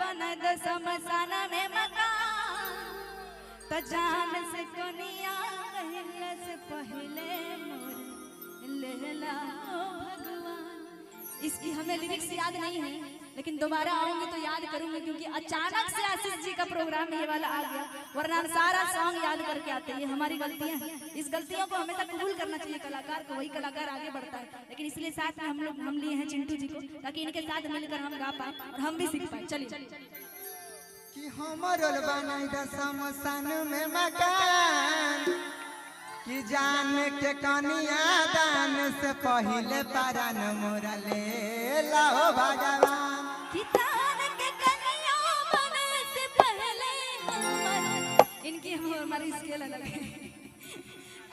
बना दो शमशान में मकान, त जान से कनिया कहला से पहले मोर लेला ओ भगवान। इसकी हमें लिरिक्स याद नहीं है, लेकिन दोबारा आऊंगी तो याद करूंगी, क्योंकि अचानक से आशीष जी का प्रोग्राम ये वाला आ गया, वरना हम सारा सॉन्ग याद करके आते हैं। ये हमारी गलतियां हैं, इस गलतियों को हमेशा कबूल करना चाहिए कलाकार को, वही कलाकार आगे बढ़ता है। लेकिन इसलिए साथ में हम लोग हम लिए हैं चिंटू जी को, ताकि इनके साथ मिलकर हम गा पाए और हम भी सीख पाए। चलिए। कि हमरो बनाई द शमशान में मकान, कि जान के कनिया दान से पहले परान मोरा ले लाओ भगवान। कि जान के कनिया बने से पहले हमर, इनकी हम हमारी स्केल अलग है।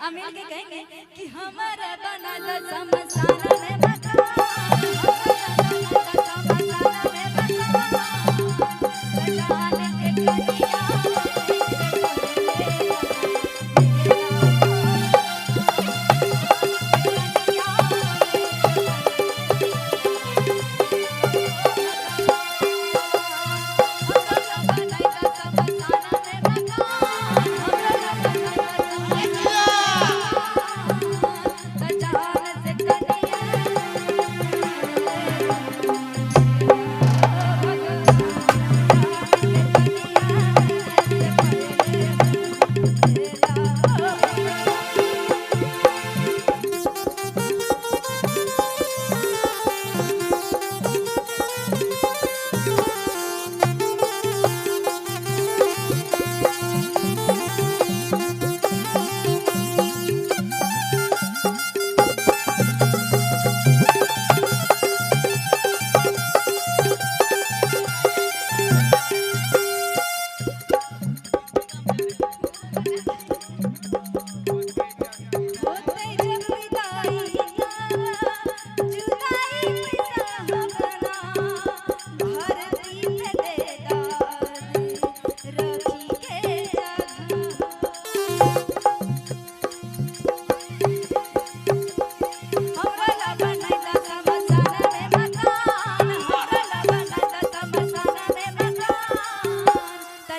हम मिल के कहेंगे कि हमारा बना दो शमशान में मकान, हमारा बना दो शमशान में मकान, जान के कनिया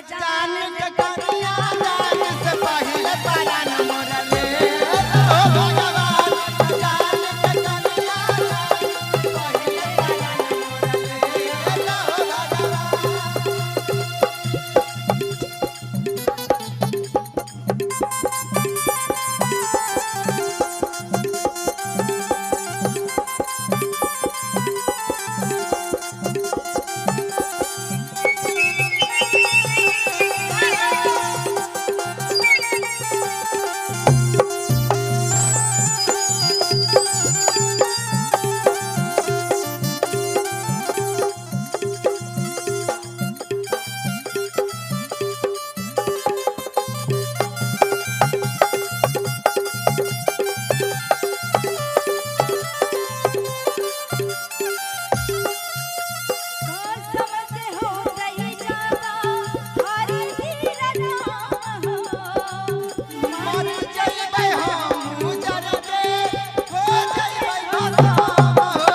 जान के कनिया दान से पहले परान मोरा ले लाओ भगवान। जान के कनिया दान से पहले परान मोरा ले लाओ भगवान। मर जइबै हम उजर के, हो जइबै भस्म हो।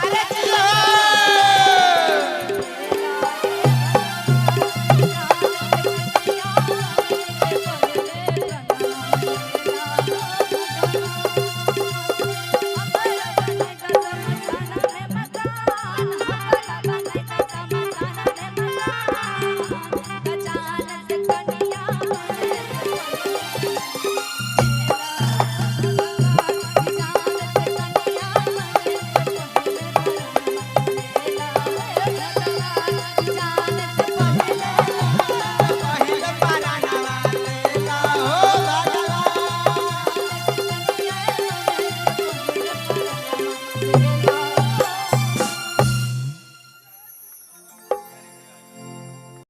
अरे जियो। पहिले परानवा ले लाओ भगवान।